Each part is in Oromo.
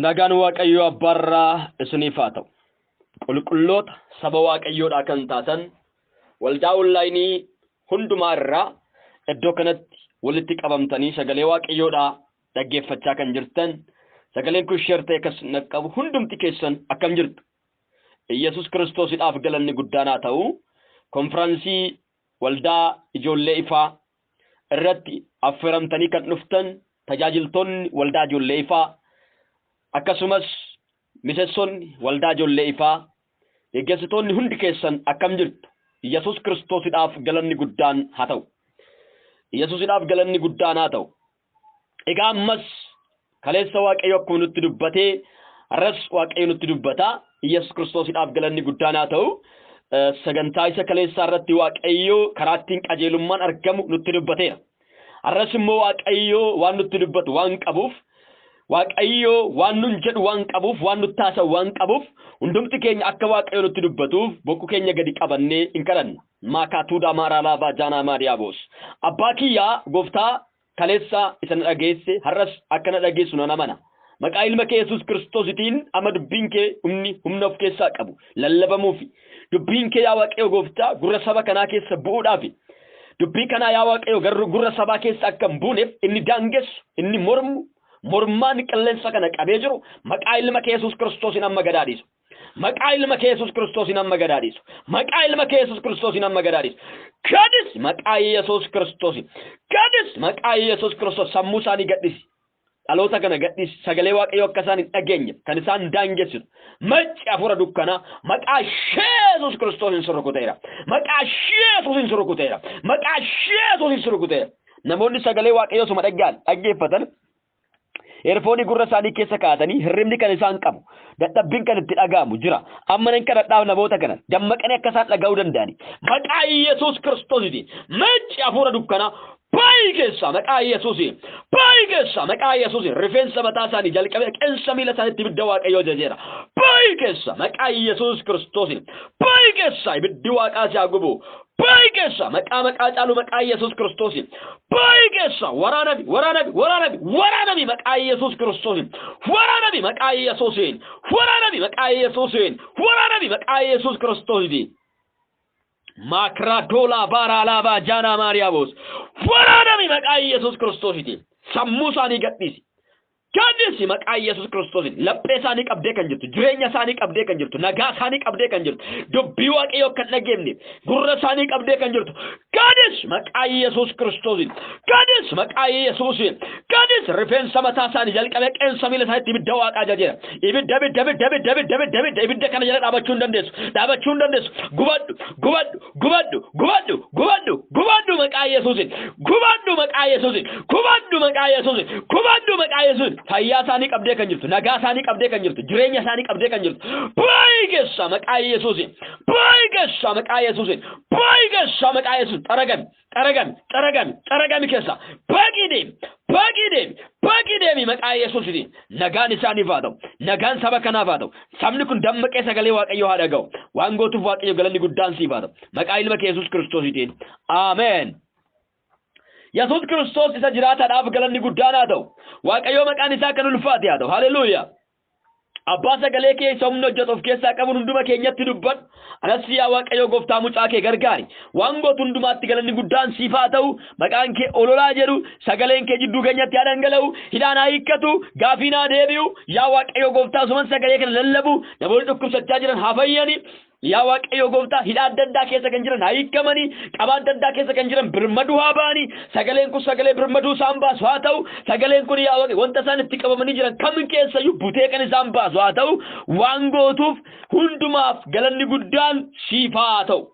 Nagaan Waaqayyoo Abbaarraa isiniif haa ta'u. Qulqulloota saba Waaqayyoodhaa kan taatan waldaa onlaayinii hundumaa irraa iddoo kanatti walitti qabamtanii sagalee Waaqayyoodhaa dhaggeeffachaa kan jirtan, sagaleen kun share ta'e kan qabu hundumti keessan akkam jirtu? Iyyasuus Kiristoosidhaaf galanni guddaan haa ta'u. Konfiraansii waldaa ijoollee ifaa irratti affeeramtanii kan dhuftan tajaajiltoonni waldaa ijoollee ifaa, akkasumas miseensonni waldaa ijoollee ifaa, geggeessitoonni hundi keessan akkam jirtu? Iyyasuus Kiristoosidhaaf galanni guddaan haa ta'u. Iyyasuusidhaaf galanni guddaan haa ta'u. Egaa ammas kaleessa Waaqayyo akkuma nutti dubbatee, har'as Waaqayyo nutti dubbata. Iyyasuus Kiristoosidhaaf galanni guddaan haa ta'u. Sagantaa isa kaleessaa irratti Waaqayyo karaa ittiin qajeelummaan argamu nutti dubbateera. Har'as immoo Waaqayyo waan nutti dubbatu waan qabuuf, Waaqayyo waan nun jedhu waan qabuuf, waan nutti haasa'u waan qabuuf, hundumti keenya akka Waaqayyo nutti dubbatuuf boqu keenya gadi qabannee hin kadhanna. Maakaatuudaa maaraa laabaa jaanaa maariyaabos. Abbaa kiyyaa gooftaa, kaleessa isa na dhageesse har'as akka na dhageessu nan amana. Maqaa ilma kee Yesuus Kiristoositiin amma dubbiin kee humni humna of keessaa qabu lallabamuufi. Dubbiin kee, yaa Waaqayyo gooftaa, gurra saba kanaa keessa bu'uudhaafi. Dubbii kanaa, yaa Waaqayyo, gurra sabaa keessa akka hin buuneef inni daangessu, inni mormu, mormaan qilleensa kana qabee jiru maqaa ilma kee Yesuus Kiristoosiin amma gadaadhiisu. Maqaa ilma kee Yesuus Kiristoosiin amma gadaadhiisu. Maqaa ilma kee Yesuus Kiristoosiin amma gadaadhiisu. Gadis maqaa Yesuus Kiristoosiin. Gadis maqaa Yesuus Kiristoos, sammuu isaanii gadhisi. Dhaloota kana gadhisi. Sagalee Waaqayyoo akka isaan hin dhageenye kan isaan daangessitu. Macci hafuura dukkanaa maqaa Yesuus Kiristoosiin si rukuteera. Maqaa Yesuusiin si rukuteera. Maqaa Yesuusiin si rukuteera. Namoonni sagalee Waaqayyoo suma dhaggeeffatan earphone gurra isaanii keessa kaa'atanii hirribni kan isaan qabu, dadhabbiin kan itti dhaga'amu jira. Amma nan kadhadhaaf namoota kana dammaqanii akka isaan dhaga'uu danda'ani. Maqaa Yesuus Kiristoositiin macci hafuura dukkanaa baay'ee keessaa maqaa Yesuusiin, baay'ee keessaa maqaa Yesuusiin. Rifeensa mataa isaanii jalqabee qeensa miila isaaniitti ibidda Waaqayyoo ajajeera. Baay'ee keessa maqaa Yesuus Kiristoosiin, baay'ee keessa ibiddi Waaqaa si haa gubu. Baay'ee keessa maqaa caalu maqaa Yesuus Kiristoosiin. Baay'ee keessa waraanami, waraanami, waraanami, waraanami maqaa Yesuus Kiristoosiin. Waraanami maqaa Yesuusiin. Waraanami maqaa Yesuusiin. Waraanami maqaa Yesuus Kiristoosiin. Maakradoolaa baaraalaabaa jaanaa maariyaabos. Waraanami maqaa Yesuus Kiristoositiin. Sammuu isaanii gadhiisi. Gadhiisi maqaa Yesuus Kiristoosiin. Laphee isaanii qabdee kan jirtu, jireenya isaanii qabdee kan jirtu, nagaa isaanii qabdee kan jirtu, dubbii Waaqayyoo kan dhageemne, gurra isaanii qabdee kan jirtu. Gadhiisi maqaa Yesuus Kiristoosiin. Gadhiisi maqaa Yesuusiin. Gadhiisi, rifeensa mataa isaanii jalqabee qeensa miila isaaniitti ibidda Waaqaa ajajeera. Ibidda, ibidda, ibidda, ibidda, ibidda, ibidda, ibidda, ibidda kana jala dhaabachuu hin dandeessu. Dhaabachuu hin dandeessu. Gubadhu, gubadhu, gubadhu, gubadhu, gubadhu, gubadhu maqaa Yesuusiin. Gubadhu maqaa Yesuusiin. Gubadhu maqaa Yesuusiin. Gubadhu maqaa Yesuusiin. Fayyaa isaanii qabdee kan jirtu, nagaa isaanii qabdee kan jirtu, jireenya isaanii qabdee kan jirtu. Baay'ee keessa maqaa Yesuusiin. Baay'ee keessa maqaa Yesuusiin. Baay'ee keessa maqaa Yesuusiin. Xaragami, xaragami, xaragami, xaragami keessa. Baaqii deemi, baaqii deemi, baaqii deemi maqaa Yesuusiin. Nagaan isaaniif haa ta'u. Nagaan saba kanaaf haa ta'u. Sabni kun dammaqee sagalee Waaqayyoo haa dhaga'u. Waan gootuuf Waaqayyo galanni guddaan siif haa ta'u. Maqaa ilma kee Yesuus Kiristoosiitiin. Ameen. Yesuus Kiristoos isa jiraataadhaaf galanni guddaan haa ta'u. Waaqayyoo maqaan isaa kan ulfaate haa ta'u. Haleluuyaa. Abbaa, sagalee kee isa humna hojjetu of keessaa qabuun hunduma keenyatti dubbadhu. Anas, yaa Waaqayyo gooftaa, mucaa kee gargaari. Waan gootu hundumaatti galanni guddaan siif haa ta'u. Maqaan kee ololaa jedhu, sagaleen kee jidduu keenyatti haa dhangala'u. Hidhaan haa hiikkatu, gaafiin haa deebi'u. Yaa Waaqayyo gooftaa, osuman sagalee kana lallabu, namoonni dhukkubsachaa jiran haa fayyani. Yaa Waaqayyo gooftaa, hidhaa adda addaa keessa kan jiran haa hiikamanii, qabaa adda addaa keessa kan jiran birmaduu haa ba'anii, sagaleen kun sagalee birmaduu isaan baasu haa ta'u, sagaleen kun, yaa Waaqayyo, wanta isaan itti qabamanii jiran kam keessayyuu butee kan isaan baasu haa ta'u, waan gootuuf hundumaaf galanni guddaan siif haa ta'u.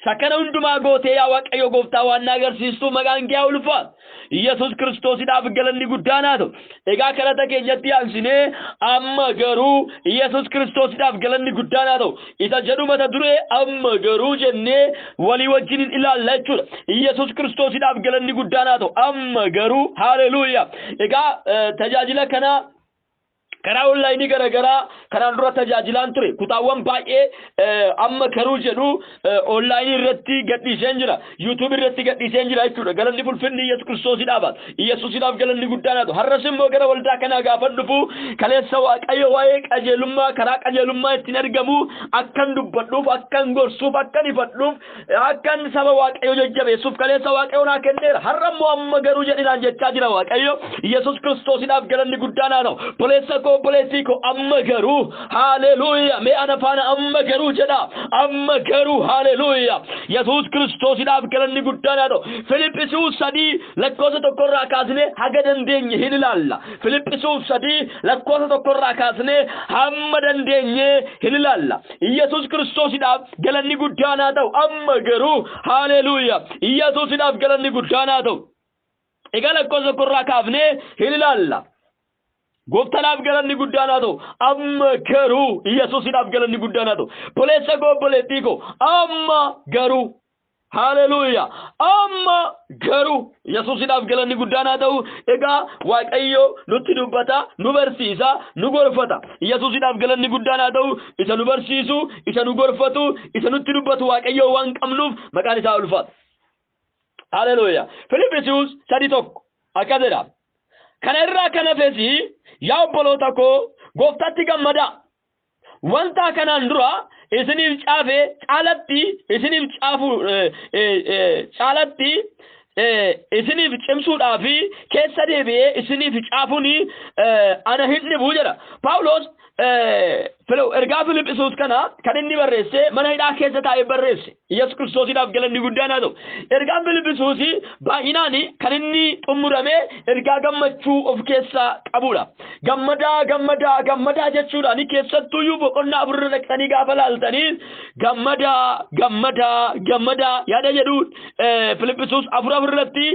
Sakkana hundumaa gootee, yaa Waaqayyo gooftaa, waan na agarsiistuuf maqaan kee haa ulfaatu. Yesuus Kiristoosiidhaaf galanni guddaan haa ta'u. Egaa kadhata keenyatti aansinee amma garuu Yesuus Kiristoosiidhaaf galanni guddaan haa ta'u. Isa jedhu mata duree amma garuu jennee walii wajjin ilaalla jechuudha. Yesuus Kiristoosiidhaaf galanni guddaan haa ta'u. Amma garuu, haleluuyaa. Egaa tajaajila kana Karaa onlaayinii garaagaraa kanaan dura tajaajilaan ture. Kutaawwan baay'ee amma karuu jedhu onlaayinii irratti gadhiiseen jira. Yuutuub irratti gadhiiseen jira jechuudha. Galanni fulfinni Iyyasuus Kiristoosiidhaaf haa ta'u. Iyyasuusiidhaaf galanni guddaan haa ta'u. Har'as immoo gara waldaa kanaa gaafa dhufu kaleessa Waaqayyo waa'ee qajeelummaa karaa qajeelummaa ittiin argamu akkan dubbadhuuf, akkan gorsuuf, akkan ifadhuuf, akkan saba Waaqayyo jajjabeessuuf kaleessa Waaqayyo naa kenneera. Har'a immoo amma garuu jedhinaan jechaa jira Waaqayyo. Yesuus Kiristoosiidhaaf galanni guddaan haa ta'u. Obboleessa koo obboleettii koo amma garuu haaleluuyaa mee ana faana amma garuu jedha. Amma garuu haaleluuyaa. Yesuus Kiristoosiidhaaf galanni guddaan haa ta'u. Filiphisius 3 lakkoofsa 1 irraa kaasnee haga dandeenye hin ilaalla. Filiphisius 3 lakkoofsa 1 irraa kaasnee hamma dandeenye hin ilaalla. Yesuus Kiristoosiidhaaf galanni guddaan haa ta'u. Amma garuu haaleluuyaa. Yesuusidhaaf galanni guddaan haa ta'u. Egaa lakkoofsa 1 irraa kaafnee hin ilaalla. Gooftaadhaaf galanni guddaan haa ta'u. Amma garuu Yesuusidhaaf galanni guddaan haa ta'u. Obboleessa koo obboleettii koo amma garuu haaleluuyaa. Amma garuu Yesuusidhaaf galanni guddaan haa ta'u. Egaa Waaqayyo nutti dubbata, nu barsiisa, nu gorfata. Yesuusidhaaf galanni guddaan haa ta'u. Isa nu barsiisu, isa nu gorfatu, isa nutti dubbatu Waaqayyo waan qabnuuf maqaan isaa ulfaata. Haleluuyaa. Filiphisius 3:1 akkas jedha. Kana irraa kan hafes yaa obboloota koo gooftaatti gammadaa. Wanta kanaan dura isiniif caafe caalatti isiniif caafu caalatti isiniif cimsuudhaaf keessa deebi'ee isiniif caafuun ana hin dhibu jedha. Paawulos ergaa Filiphisuus kana kan inni barreesse mana hidhaa keessa taa'ee barreesse. Yesuus Kiristoosiidhaaf galanni guddaan haa ta'u. Ergaan Filiphisuus baay'inaan kan inni xumurame ergaa gammachuu of keessaa qabudha. Gammadaa gammadaa gammadaa jechuudhaan keessattuyyuu boqonnaa 4 dhaqxanii gaafa laaltanii gammadaa gammadaa gammadaa yaada jedhu Filiphisuus 4:4 irratti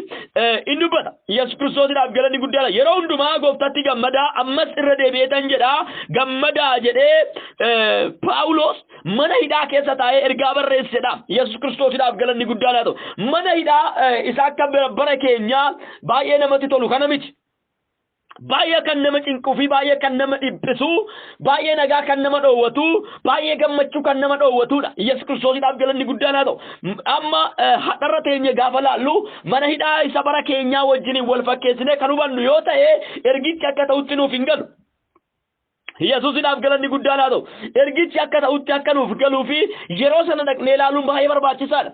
inni dubbata. Yesuus Kiristoosiidhaaf galanni guddaadha. Yeroo hundumaa gooftaatti gammadaa ammas irra deebi'eetan jedha gammadaa jedhee Paawulos mana hidhaa keessa taa'ee ergaa barreessedha. Yesuus Kiristoosiidhaaf galanni guddaan haa ta'u. Mana hidhaa isa akka bara keenyaa baay'ee namatti tolu kana miti. Baay'ee kan nama cinquu fi baay'ee kan nama dhiphisu, baay'ee nagaa kan nama dhoowwatu, baay'ee gammachuu kan nama dhoowwatudha. Yesuus Kiristoosiidhaaf galanni guddaan haa ta'u. Amma hadharra teenye gaafa laallu mana hidhaa isa bara keenyaa wajjin wal fakkeessinee kan hubannu yoo ta'e ergichi akka ta'utti nuuf hin galu. Yesuusidhaaf galanni guddaan haa ta'u. Ergichi akka ta'utti akka nuuf galuu fi yeroo sana dhaqnee ilaaluun baay'ee barbaachisaadha.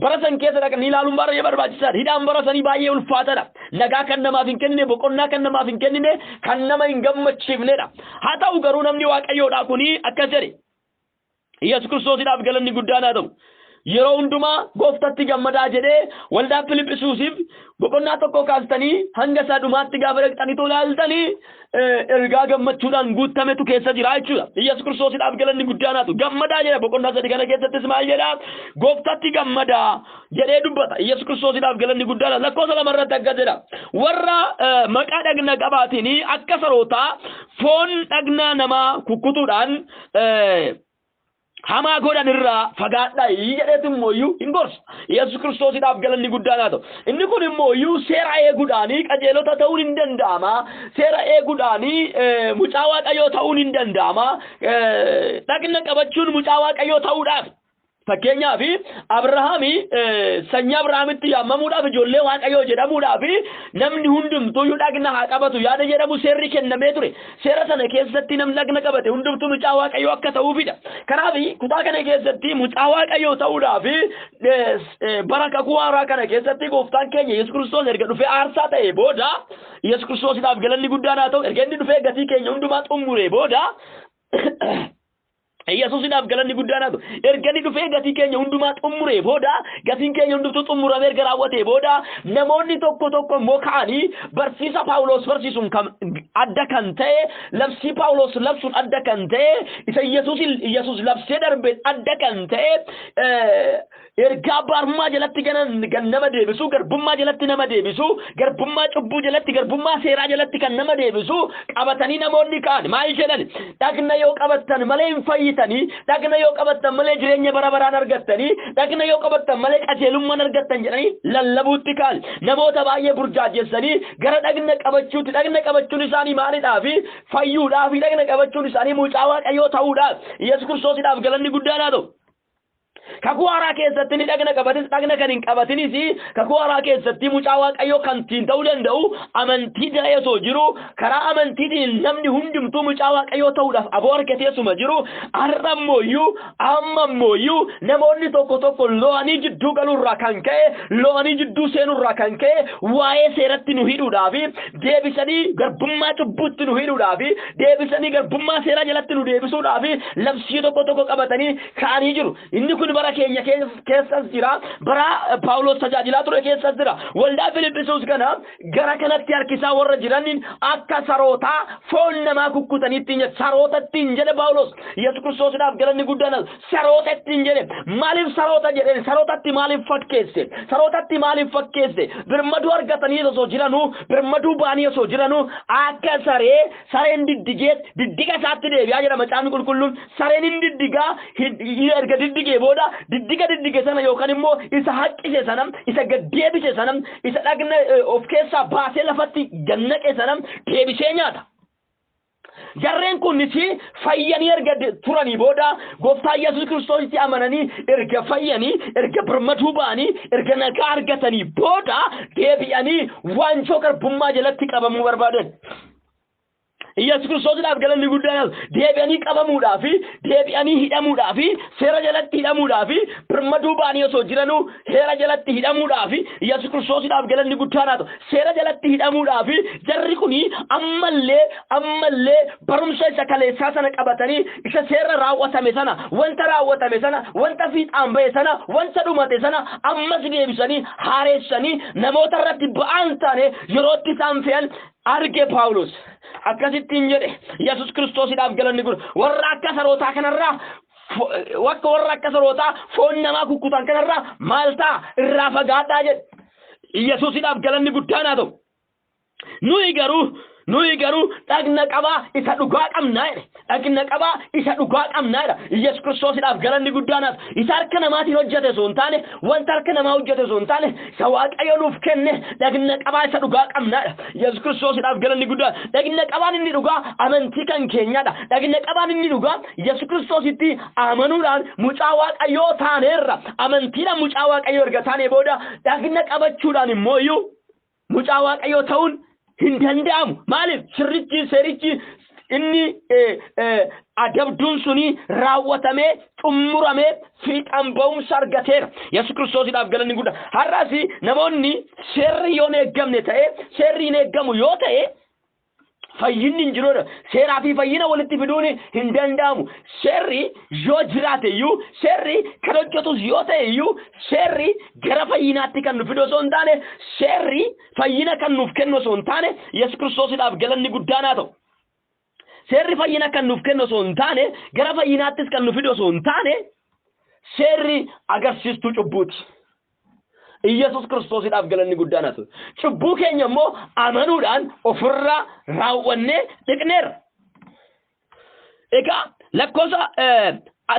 Bara san keessa dhaqnee ilaaluun baay'ee barbaachisaadha. Hidhaan bara sanii baay'ee ulfaataadha. Nagaa kan namaaf hin kennine, boqonnaa kan namaaf hin kennine, kan nama hin gammachiifnedha. Haa ta'u garuu namni Waaqayyoodhaa kuni akkas jedhe. Yesuus Kiristoosiidhaaf galanni guddaan haa ta'u. Yeroo hundumaa gooftatti gammadaa jedhee waldaa Filiphisuusiif boqonnaa 1 kaastanii hanga isaa dhumaatti gaafa dhaqxanii ilaaltanii ergaa gammachuudhaan guutametu keessa jira jechuudha. Yesuus Kiristoosiidhaaf galanni guddaan haa ta'u. Gammadaa jedha boqonnaa 3 kana keessattis maal jedha? Gooftatti gammadaa jedhee dubbata. Yesuus Kiristoosiidhaaf galanni guddaan haa ta'u. Lakkoofsa 2 irratti akkas jedha. Warra maqaa dhagna qabaatiin akka sarootaa foon dhagna namaa kukkutuudhaan hamaa godhan irraa fagaadhaa jedheetu immoo iyyuu hin gorsa. Yesuus Kiristoosiidhaaf galanni guddaan haa ta'u. Inni kun immoo iyyuu seera eeguudhaanii qajeelota ta'uun hin danda'ama. Seera eeguudhaanii mucaa Waaqayyoo ta'uun hin danda'ama. Dhagna qabachuun mucaa Waaqayyoo ta'uudhaaf. Fakkeenyaaf Abrahaami sanyii Abrahaamitti yaamamuudhaaf ijoollee Waaqayyoo jedhamuudhaaf namni hundumtuuyyuu dhagna haa qabatu yaada jedhamu seerri kennamee ture. Seera sana keessatti namni dhagna qabate hundumtuu mucaa Waaqayyoo akka ta'uufidha. Kanaaf kutaa kana keessatti mucaa Waaqayyoo ta'uudhaaf bara kakuu haaraa kana keessatti gooftaan keenya Yesuus Kiristoos erga dhufee aarsaa ta'ee booda Yesuus Kiristoosiidhaaf galanni guddaan haa ta'u erga inni dhufee gatii keenya hundumaa xumuree booda Yesuusidhaaf galanni guddaan haa ta'u. Erga inni dhufee gatii keenya hundumaa xumuree booda gatiin keenya hundumtuu xumuramee erga raawwatee booda namoonni tokko tokko immoo ka'anii barsiisa Paawulos barsiisuun kan adda kan ta'e labsii Paawulos labsuun adda kan ta'e isa Yesuus labsee darbeen adda kan ta'e ergaa baarummaa jalatti kan nama deebisu, garbummaa jalatti nama deebisu, garbummaa cubbuu jalatti, garbummaa seeraa jalatti kan nama deebisu qabatanii namoonni ka'an maal jedhan? Dhagna yoo qabattan malee hin fayyitan. fayyitanii, dhagna yoo qabattan malee jireenya bara baraan argattanii, dhagna yoo qabattan malee qajeelummaan argattan jedhanii lallabuutti ka'an. Namoota baay'ee burjaajessanii gara dhagna qabachuutti. Dhagna qabachuun isaanii maalidhaafi? Fayyuudhaafi. Dhagna qabachuun isaanii mucaa Waaqayyoo ta'uudhaaf. Yesuus Kiristoosiidhaaf galanni guddaan haa ta'u. Kakuu haaraa keessatti ni dhagna qabatis, dhagna kan hin qabatinis, kakuu haaraa keessatti mucaa Waaqayyoo kan ittiin ta'uu danda'u amantii ta'ee osoo jiru, karaa amantiitiin namni hundumtuu mucaa Waaqayyoo ta'uudhaaf aboo argatee osuma jiru, har'a immooyyuu, amma immooyyuu namoonni tokko tokko lo'anii jidduu galuurraa kan ka'e, lo'anii jidduu seenurraa kan ka'e, waa'ee seeratti nu hidhuudhaaf, deebisanii garbummaa cubbuutti nu hidhuudhaaf, deebisanii garbummaa seeraa jalatti nu deebisuudhaaf labsii tokko tokko qabatanii ka'anii jiru. Inni kun bara keenya keessas jira, bara Paawulos tajaajilaa ture keessas jira. Waldaa Filiphisuus kana gara kanatti harkisaa warra jiraniin akka sarootaa foon namaa kukkutanii ittiin jedhe, saroota ittiin jedhe Paawulos. Yesuus Kiristoosiidhaaf galanni guddaan. Saroota ittiin jedhe. Maaliif saroota jedheen? Sarootatti maaliif fakkeesse? Sarootatti maaliif fakkeesse? Birmaduu argatanii osoo jiranuu, birmaduu ba'anii osoo jiranuu, akka saree, sareen diddigee diddiga isaatti deebi'aa jedha Macaafni Qulqulluun. Sareen hin diddigaa, erga diddigee booda diddiga diddige sana yookaan immoo isa haqqise sana, isa gad deebise sana, isa dhagna of keessaa baasee lafatti gannaqe sana deebisee nyaata. Jarreen kunis fayyanii erga turanii booda, Gooftaa Yesuus Kiristoositti amananii erga fayyanii, erga birmaduu ba'anii, erga nagaa argatanii booda deebi'anii waanjoo garbummaa jalatti qabamuu barbaadan. Yesuus Kiristoosiidhaaf galanni guddaan. Deebi'anii qabamuudhaaf, deebi'anii hidhamuudhaaf, seera jalatti hidhamuudhaaf, birmaduu ba'anii osoo jiranuu seera jalatti hidhamuudhaaf. Yesuus Kiristoosiidhaaf galanni guddaan haa ta'u. Seera jalatti hidhamuudhaaf jarri kuni ammallee barumsa isa kaleessaa sana qabatanii, isa seera raawwatame sana, wanta raawwatame sana, wanta fiixaan ba'e sana, wanta dhumate sana ammas deebisanii haareessanii namoota irratti ba'aan taane yerootti isaan fe'an arge Paawulos. Akkasittiin jedhe. Yesus Kiristoosiidhaaf galanni kun. Warra akka sarootaa kanarraa, akka warra akka sarootaa foon namaa kukkutan kanarraa maal ta'a? Irraa fagaadhaa jedhe. Yesuusidhaaf galanni guddaan haa ta'u. Nuyi garuu dhagna qabaa isa dhugaa qabnaa jedhe. Dhagna qabaa isa dhugaa qabnaa jedha. Yesuus Kiristoosiidhaaf galanni guddaan haa ta'u. Isa harka namaatiin hojjete osoo hin taane, wanta harka namaa hojjete osoo hin taane, isa Waaqayyo nuuf kenne dhagna qabaa isa dhugaa qabnaa jedha. Yesuus Kiristoosiidhaaf galanni guddaan. Dhagna qabaan inni dhugaa amantii kan keenyaadha. Dhagna qabaan inni dhugaa Yesuus Kiristoositti amanuudhaan mucaa Waaqayyoo taaneerra. Amantiidhaan mucaa Waaqayyoo erga taanee booda dhagna qabachuudhaan immoo iyyuu mucaa Waaqayyoo ta'uun hin danda'amu. Maaliif? Sirrichi, seerichi inni adabduun suni raawwatamee, xumuramee, fiixaan ba'umsa argateera. Yesuus Kiristoosiidhaaf galanni guddaa. Har'as namoonni seerri yoo hin eeggamne ta'e, seerri hin eeggamu yoo ta'e, fayyinni hin jiru. Seeraa fi fayyina walitti fiduun hin danda'amu. Seerri yoo jiraate iyyuu, seerri kan hojjetus yoo ta'e iyyuu, seerri gara fayyinaatti kan nu fidu osoo hin taane, seerri fayyina kan nuuf kennu osoo hin taane, Yesuus Kiristoosiidhaaf galanni guddaan haa ta'u. Seerri fayyina kan nuuf kennu osoo hin taane, gara fayyinaattis kan nu fidu osoo hin taane, seerri agarsiistuu cubbuuti. Iyyasuus Kiristoosiidhaaf galanni guddaan haa ta'u. Cubbuu keenya immoo amanuudhaan ofirraa raawwannee dhiqneerra. Egaa lakkoofsa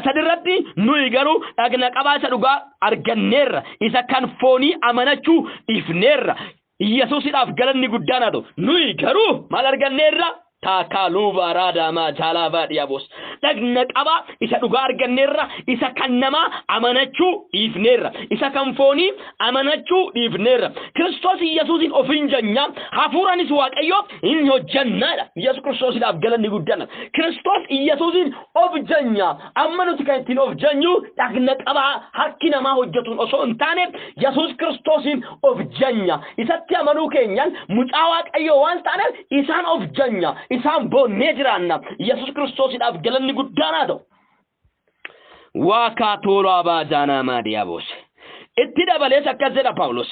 3rratti nuyi garuu dhagna qabaa isa dhugaa arganneerra, isa kan foonii amanachuu dhiifneerra. Iyyasuusidhaaf galanni guddaan haa ta'u. Nuyi garuu maal arganneerra? Taakaaluu baaraadaamaa jaalaabaa dhiyaabos. Dhagna qabaa isa dhugaa arganneerra, isa kan namaa amanachuu dhiifneerra. Isa kan foonii amanachuu dhiifneerra. Kiristoos Iyyasuusin of hin janya, hafuuranis Waaqayyoof hin hojjannaadha. Yesuus Kiristoosiidhaaf galanni guddaan. Kiristoos Iyyasuusin of janya. Amma nuti kan ittiin of janyu dhagna qabaa harki namaa hojjetuun osoo hin taane, Yesuus Kiristoosiin of janya. Isatti amanuu keenyaan mucaa Waaqayyoo waan taaneef isaan of janya. Isaan boonnee jiraanna. Yesuus Kiristoosiidhaaf galanni guddaan haa ta'u. Waakaa toolaa baajaanaa maadiyaabos. Itti dabalees akkas jedha Paawulos.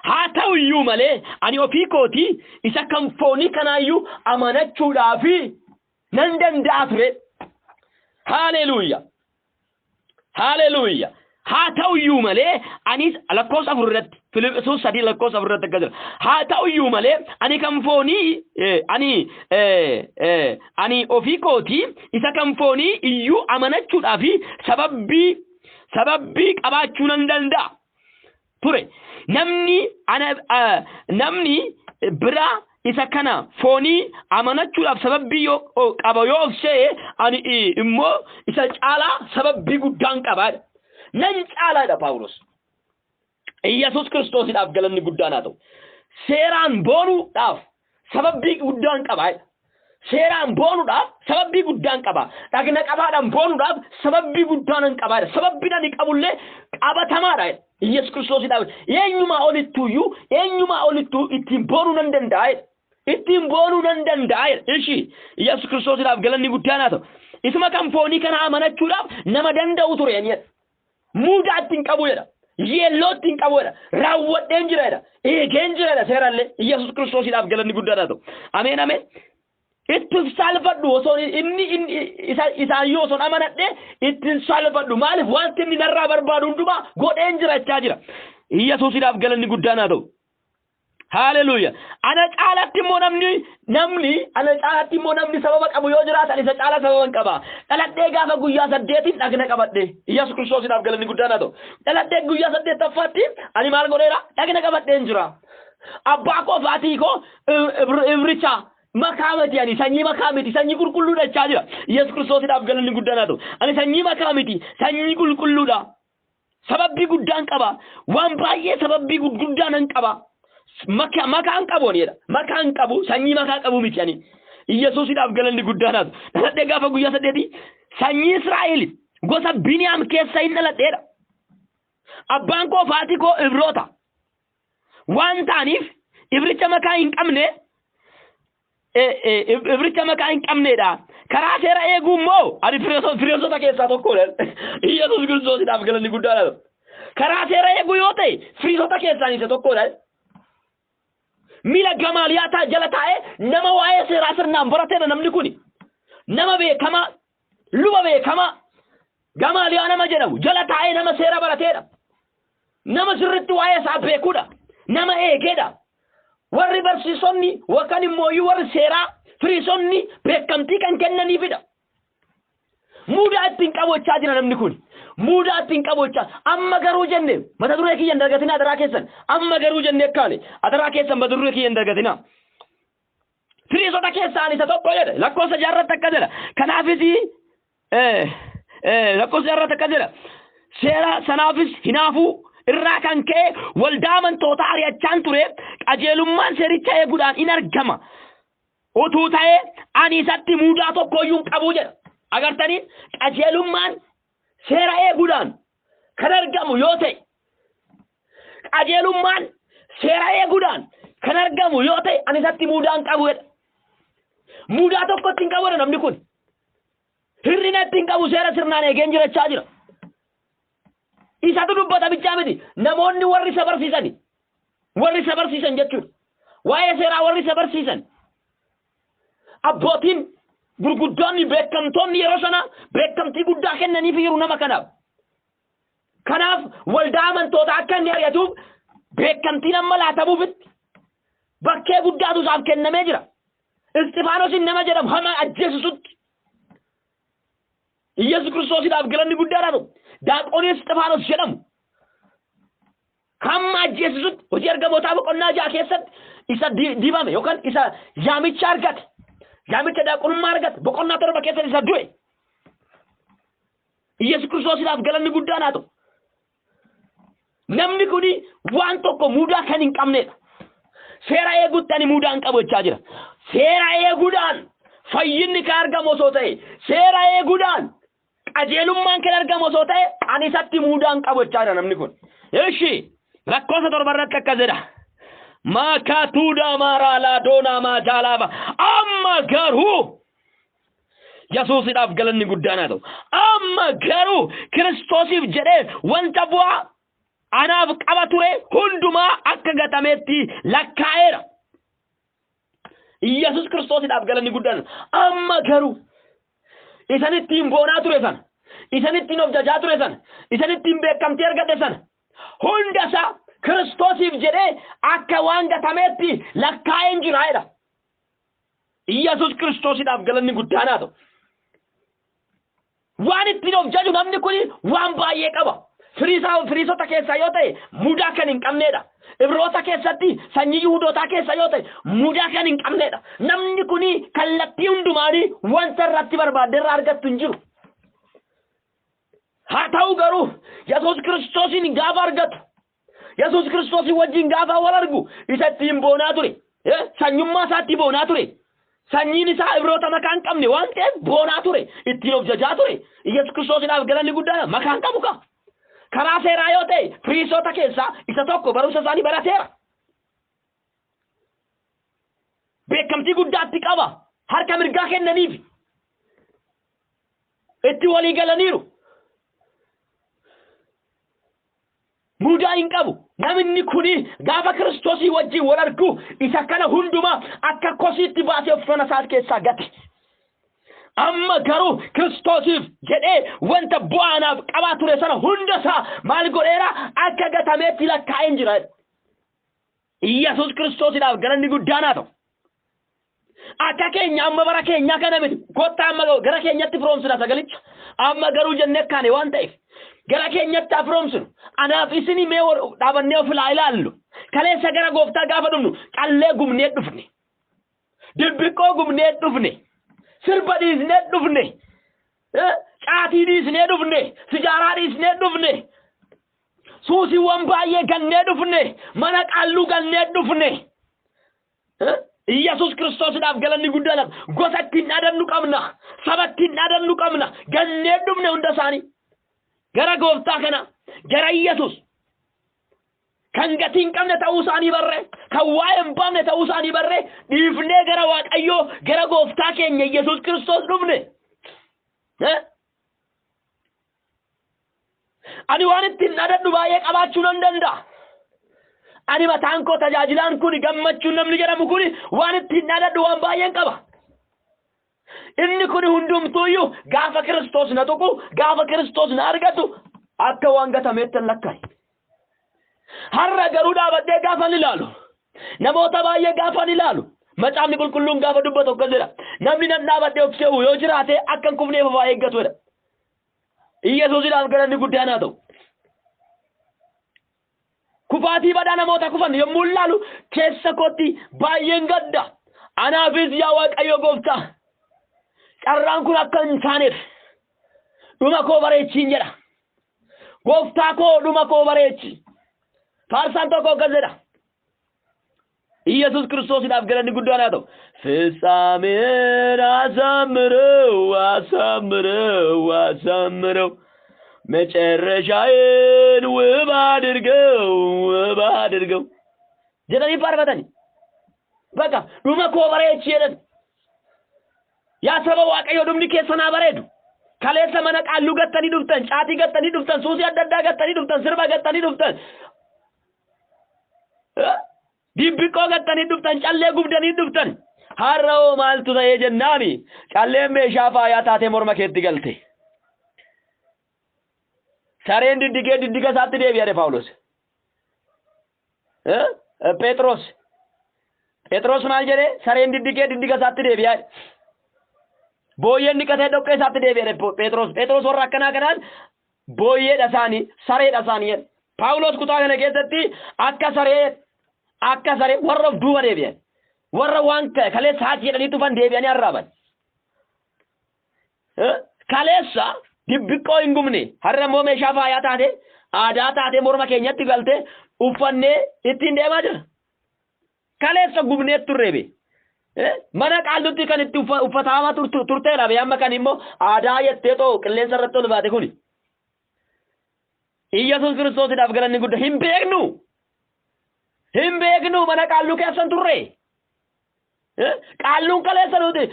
Haa ta'u iyyuu malee ani ofii kootii isa kan foonii kanaayyuu amanachuudhaafi nan danda'a ture. Haaleluuya. Haaleluuya. Haa ta'u iyyuu malee anis lakkoofsa 4 irratti. Filiphisiyuus 3 lakkoofsa 4 irratti akkas jedha. Haa ta'uyyuu malee ani kan foonii ani ani ofii kootii isa kan foonii iyyuu amanachuudhaaf sababbii qabaachuu nan danda'a ture. Namni ana namni biraa isa kana foonii amanachuudhaaf sababbii yoo qaba yoo of se'e, ani immoo isa caalaa sababbii guddaan qabaadha. Nan caalaadha Paawulos. Iyyasuus Kiristoosiidhaaf galanni guddaan haa ta'u. Seeraan boonuudhaaf sababbii guddaan qaba. Seeraan boonuudhaaf sababbii guddaan qaba. Dhagna qabaadhaan boonuudhaaf sababbii guddaan qaba. Sababbiin ani qabullee qabatamaadha. Iyyasuus Kiristoosiidhaaf eenyumaa olittuuyyuu, eenyumaa olittuu ittiin boonuu nan danda'a. Ittiin boonuu nan danda'a. Ishi Iyyasuus Kiristoosiidhaaf galanni guddaan haa ta'u. Isuma kan foonii kana amanachuudhaaf nama danda'u ture jedha. Muudaa ittiin qabu jedha. Yeelloo ittiin qabu jedha. Raawwadheen jira jedha. Eegeen jira jedha seerallee. Iyyasuus Kiristoosiidhaaf galanni guddaan haa ta'u. Ameen, ameen. Ittiin saalfadhu osoo inni isaan yoo osoo amanadhe ittiin saalfadhu. Maaliif? Wanti inni narraa barbaadu hundumaa godheen jira jechaa jira. Iyyasuusiidhaaf galanni guddaan haa ta'u. Haaleluuya. Ana caalatti immoo namni ana caalatti immoo namni sababa qabu yoo jiraatan, isa caala sababa hin qaba. Dhaladhee gaafa guyyaa 8 dhagna qabadhe. Iyyasuus Kiristoosiidhaaf galanni guddaan haa ta'u. Dhaladhee guyyaa 8ffaatti ani maal godheera? Dhagna qabadheen jira. Abbaa koo fi koo Ibricha makaa miti, ani sanyii makaa miti, sanyii qulqulluudha jechaa jira. Iyyasuus Kiristoosiidhaaf galanni guddaan haa ta'u. Ani sanyii makaa miti, sanyii qulqulluudha. Sababbii guddaan qaba. Waan baay'ee sababbii gurguddaa nan qaba. Makaan qabu ani jedha. Makaan qabu, sanyii makaa qabu miti ani. Iyyasuusidhaaf galanni guddaan haa ta'u. Dhaladhee gaafa guyyaa 8 sanyii Israa'el gosa Biniyaam keessa hin dhaladheedha. Abbaan koo fi haati koo Ibroota waan ta'aniif Ibricha makaa hin qabne, Ibricha makaa hin qabneedha. Karaa seera eeguu immoo ani Firisoota keessaa tokkodha. Iyyasuus Kiristoosiidhaaf galanni guddaadha. Karaa seera eeguu yoo ta'e Firisoota keessaa isa tokkodha. Miila Gamaaliyaa jala taa'ee nama waa'ee seeraa sirnaan barateedha namni kuni. Nama beekamaa, luba beekamaa Gamaaliyaa nama jedhamu jala taa'ee nama seera barateedha. Nama sirriitti waa'ee isaa beekuudha. Nama eegeedha. Warri barsiisonni yookaan immoo warri seeraa Firiisonni beekamtii kan kennaniifidha. Muudaa ittiin qabochaa jira namni kun. Muudaa ittiin qabochaa. Amma garuu jenne, mata duree kiyya hin dargatinaa adaraa keessan. Amma garuu jenne akkaane, adaraa keessan mata duree kiyya hin dargatinaa. Firiisota keessaan isa tokko jedhe, lakkoofsa 6rratti akka jedha. Kanaafis lakkoofsa 6rratti akka jedha. Seera sanaafis hinaafuu irraa kan ka'e waldaa amantoota ari'achaan ture. Qajeelummaan seericha eeguudhaan in argama utuu ta'ee, ani isatti muudaa tokkoyyuu hin qabu jedha. Agartanii, qajeelummaan seera eeguudhaan kan argamu yoo ta'e, qajeelummaan seera eeguudhaan kan argamu yoo ta'e, ani isatti muudaa hin qabu jedha. Muudaa tokkotti hin qabu jedha namni kun. Hir'ina itti hin qabu, seera sirnaan eegeen jirachaa jira. Isatu dubbata bichaa miti. Namoonni warri isa barsiisani. Warri isa barsiisan jechuudha. Waa'ee seeraa warri isa barsiisan. Abbootiin gurguddoonni beekamtoonni yeroo sana beekamtii guddaa kennaniif jiru nama kanaaf. Kanaaf waldaa amantoota akka inni ari'atuuf beekamtiin amma laatamuufitti bakkee guddaatu isaaf kennamee jira. Isxifaanosin nama jedhamu hama ajjeesisutti. Iyyasuus Kiristoosiidhaaf galanni guddaadha ta'u. Daaqoonii Isxifaanos jedhamu hamma ajjeesisutti, Hojii Ergamootaa boqonnaa 6 keessatti isa dibame yookaan isa yaamicha argate. Yaamicha daaqonummaa argate, boqonnaa 7 keessatti isa du'e. Iyyasuus Kiristoosiidhaaf galanni guddaan haa ta'u. Namni kuni waan tokko muudaa kan hin qabnedha. Seera eeguutti ani muudaa hin qabu jechaa jira. Seera eeguudhaan fayyinni kan argamu osoo ta'e, seera eeguudhaan qajeelummaan kan argamu osoo ta'e, ani isatti muudaa hin qabu jechaa jira namni kun. Ishi lakkoofsa 7 irratti akkas jedha. Maakaatuudaa maaraa laadoonaa maajaalaaba. Amma garuu, Yesuusidhaaf galanni guddaan haa ta'u. Amma garuu Kiristoosiif jedhee wanta bu'aa anaaf qaba ture hundumaa akka gatameetti lakkaa'eera. Yesuus Kiristoosiidhaaf galanni guddaan. Amma garuu isan ittiin boonaa ture sana, isan ittiin of jajaa ture sana, isan ittiin beekamtii argadhe sana hunda isaa Kiristoosiif jedhee akka waan gatameetti lakkaa'een jira jedha. Iyyasuus Kiristoosiidhaaf galanni guddaan haa ta'u. Waan ittiin of jaju namni kun waan baay'ee qaba. Firiisota keessaa yoo ta'e mudaa kan hin qabneedha. Ibroota keessatti sanyii Yihuudootaa keessa yoo ta'e mudaa kan hin qabneedha. Namni kun kallattii hundumaanii wanta irratti barbaadde irraa argattu hin jiru. Haa ta'u garuu Yesuus Kiristoosiin gaafa argatu, Yesuus Kiristoosiin wajjin gaafa wal argu isa ittiin boonaa ture. Sanyummaa isaatti boonaa ture. Sanyiin isaa Ibroota makaa hin qabne waan ta'eef boonaa ture. Ittiin of jajaa ture. Yesuus Kiristoosiidhaaf galanni guddaan makaa hin qabu kaa. Karaa seeraa yoo ta'e Firiisota keessaa isa tokko barumsa isaanii barateera. Beekamtii guddaatti qaba. Harka mirgaa kennaniif. Itti walii galaniiru. Mudaa hin qabu. Namni kuni gaafa Kiristoosii wajjin wal argu isa kana hundumaa akka kosiitti baasee uffana isaa keessaa gate. Amma garuu Kiristoosiif jedhee wanta bu'aa naaf qabaa ture sana hunda isaa maal godheera akka gatameetti lakkaa'een jira. Iyyasuus Kiristoosiidhaaf galanni guddaan haa ta'u. Akka keenya amma bara keenyaa kana miti. Kottaa amma gara keenyatti firoomsina sagalicha. Amma garuu jennee kaane waan ta'eef. Gara keenyatti haa firoomsinu. Anaaf isinii mee dhaabannee of ilaa ilaallu. Kaleessa gara gooftaa gaafa dhufnu callee gubnee dhufne. Dibbiqqoo gubnee dhufne. Sirba dhiisnee dhufne. Caatii dhiisnee dhufne. Sijaaraa dhiisnee dhufne. Suusiiwwan baay'ee gannee dhufne. Mana qaalluu gannee dhufne. Iyyasuus Kiristoosiidhaaf galanni guddaan gosa ittiin dhaadannu qabna. Saba ittiin dhaadannu qabna. Gannee dhufne hunda isaanii. Gara gooftaa kana gara Iyyasuus kan gatii hin qabne ta'uu isaanii barree kan waa'ee hin baafne ta'uu isaanii barree dhiifnee gara Waaqayyoo gara gooftaa keenya Iyyasuus Kiristoos dhufne. Ani waan ittiin dhaadadhu baay'ee qabaachuu nan danda'a. Ani mataan koo tajaajilaan kun gammachuun namni jedhamu kun waan ittiin dhaadadhu waan baay'een qaba. Inni kun hundumtuuyyuu gaafa Kiristoos na tuqu, gaafa Kiristoos na argatu akka waan gatameetti hin lakkaa'e. Har'a garuu dhaabadhee gaafa ilaalu, namoota baay'ee gaafa ilaalu, macaafni qulqulluun gaafa dubbatu akkas jedha. Namni nan dhaabadhee of se'u yoo jiraate akka hin kufneef of haa eeggatu jedha. Iyyasuusidhaaf galanni guddaan haa ta'u. Kufaatii badaa namoota kufan yommuu ilaalu keessa kootti baay'een gadda. Anaafis yaa Waaqayyo gooftaa carraan kun akka hin taaneef dhuma koo bareechiin jedha. Gooftaa koo dhuma koo bareechi. Faarsaan tokko akkas jedha. Iyyasuus Kiristoosiidhaaf galanni guddaan haa ta'u. Fitsaameen asaammirew asaammirew asaammirew መጨረሻዬን ውብ አድርገው ውብ አድርገው jedhanii faarfatani. Bakka dhuma koo bareechi jedhan. Yaa saba Waaqayyoo dhumni keessan haa bareedu. Kaleessa mana qaalluu gattanii dhuftan, caatii gattanii dhuftan, suusii adda addaa gattanii dhuftan, sirba gattanii dhuftan. Dibbiqqoo gattanii dhuftan, callee gubdanii dhuftan. Har'a hoo maaltu ta'ee jennaani calleen meeshaa faayaa taatee morma keetti galte. Sareen diddigee diddiga isaatti deebi'e jedhe Phaawulos. Phexros. Phexros maal jedhe? Sareen diddigee diddiga isaatti deebi'e. Booyyeen dhiqatee dhoqqee isaatti deebi'e jedhe Phexros. Phexros warra akkanaa kanaan booyyeedha isaanii, sareedha isaanii jedhe. Phaawulos kutaa kana keessatti akka saree akka saree warra of duuba deebi'an. Warra waan kaleessa haati jedhanii tufan deebi'anii arraaban. Kaleessa dibbiqqoo hin gubne har'a immoo meeshaa faayaa taate aadaa taatee morma keenyatti galte uffannee ittiin deemaa jira. Kaleessa gubnee turre be. Mana qaallutti kan itti uffatamaa turteedha be amma kan immoo aadaa jettee too qilleensa irratti ol baate kuni. Iyyasuus Kiristoosiidhaaf galanni guddaa hin beeknu. Hin beeknu mana qaalluu keessan turre. Qaalluun kaleessa nuti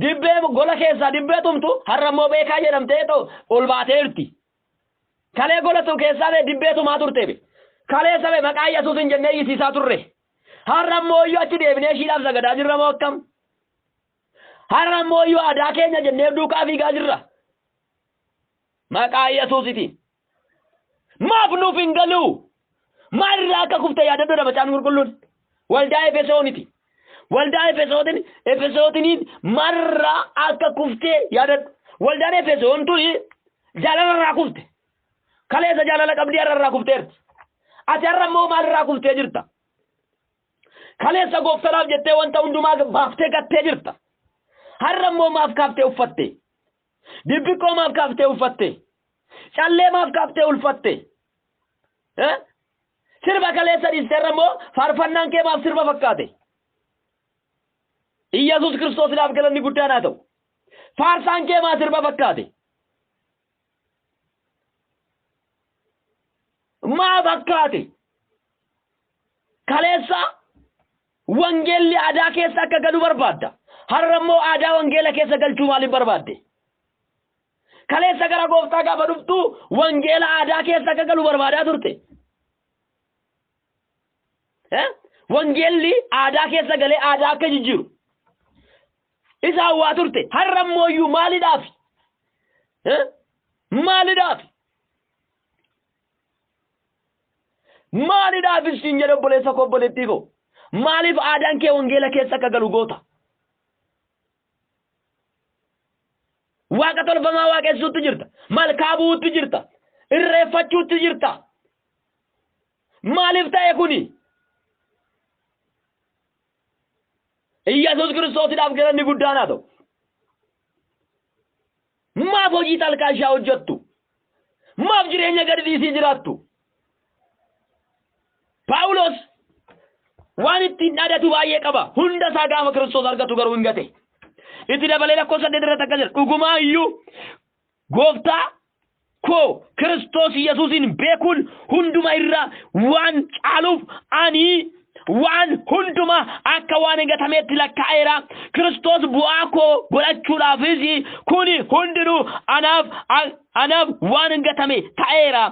dibbee gola keessaa dibbee tumtu har'a immoo beekaa jedhamtee too ol baateerti. Kalee gola tu keessaa bee dibbee tumaa turte be. Kaleessa bee maqaa Yesuus hin jennee iyyisiisaa turre. Har'a immoo iyyuu achi deebinee ishiidhaaf sagadaa jirra moo akkam? Har'a immoo iyyuu aadaa keenya jennee duukaa fiigaa jirra. Maqaa Yesuusitiin. Maaf nuuf hin galu? Maalirraa akka kufte yaadadhuudha macaafni qulqulluun. Waldaa Efesooniti. Waldaa Efesootin Efesootiniin maalirraa akka kufte yaadadhu. Waldaan Efesoon tuni jaalalarraa kufte. Kaleessa jaalala qabdii har'arraa kufteerti. Ati har'a immoo maalirraa kuftee jirta? Kaleessa gooftanaaf jettee wanta hundumaa baaftee gattee jirta. Har'a immoo maaf kaaftee uffatte? Dibbiqqoo maaf kaaftee uffatte? Callee maaf kaaftee ulfatte? Eh? Sirba kaleessa dhiiste har'a immoo faarfannaan kee maaf sirba fakkaate? Iyyasuus Kiristoosiidhaaf galanni guddaan haa ta'u. Faarsaan kee maa sirba fakkaate? Maa fakkaate? Kaleessa wangeelli aadaa keessa akka galu barbaadda. Har'a immoo aadaa wangeela keessa galchuu maaliif barbaadde? Kaleessa gara gooftaa gaafa dhuftu wangeela aadaa keessa akka galu barbaadaa turte. Eh? Wangeelli aadaa keessa galee aadaa akka jijjiiru. Isa hawwaa turte. Har'a immoo iyyuu maalidhaaf? Eh? Maalidhaaf? Maalidhaaf siin jedhe obboleessa koo obboleettii koo? Maaliif aadaan kee wangeela keessa akka galu goota? Waaqa tolfamaa waaqessuutti jirta. Malkaa bu'uutti jirta. Irreeffachuutti jirta. Maaliif ta'e kuni? Iyyasuus Kiristoosiidhaaf galanni guddaan haa ta'u. Maaf hojii talkaashaa hojjettu? Maaf jireenya gadi dhiisii jiraattu? Paawulos waan ittiin dhaadatu baay'ee qaba. Hunda isaa gaafa Kiristoos argatu garuu hin gate. Itti dabalee lakkoofsa 8 irratti akkas jedha. Dhugumaa iyyuu gooftaa koo Kiristoos Yesuusin beekuun hunduma irra waan caaluuf ani waan hunduma akka waan hin gatameetti lakkaa'eera. Kiristoos bu'aa koo godhachuudhaafis kuni hundinuu anaaf anaaf waan hin gatame ta'eera.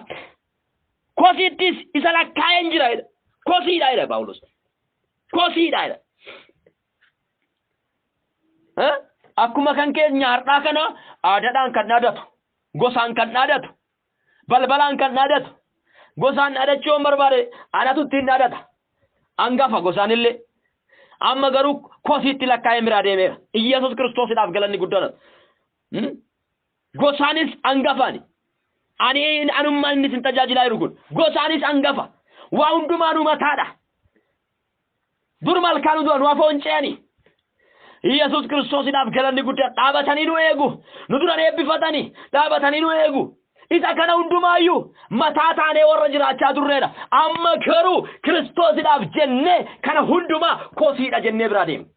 Kosiittis isa lakkaa'een jira jedha. Kosiidha jedha Phaawulos. Kosiidha jedha. Eh? Akkuma kan keenya har'aa kana aadaadhaan kan dhaadatu, gosaan kan dhaadatu, balbalaan kan dhaadatu, gosaan dhaadachuu yoon barbaade anatu ittiin dhaadata. Angafa gosaan illee. Amma garuu kosiitti lakkaa'ee biraa deemeera. Iyyasuus Kiristoosidhaaf galanni guddaan. Hmm? Gosaanis angafaani. Ani anummaan inni isin tajaajilaa jiru kun gosaanis angafa. Waa hundumaanuu mataadha. Dur malkaa nu dura nu afoon ce'ani. Yesuus Kiristoosiidhaaf galanni guddaan dhaabatanii nu eegu. Nu duran eebbifatanii dhaabatanii nu eegu. Isa kana hundumaayyuu mataa taanee warra jiraachaa turreedha. Amma garuu Kiristoosiidhaaf jennee kana hundumaa kosiidha jennee biraa deemna.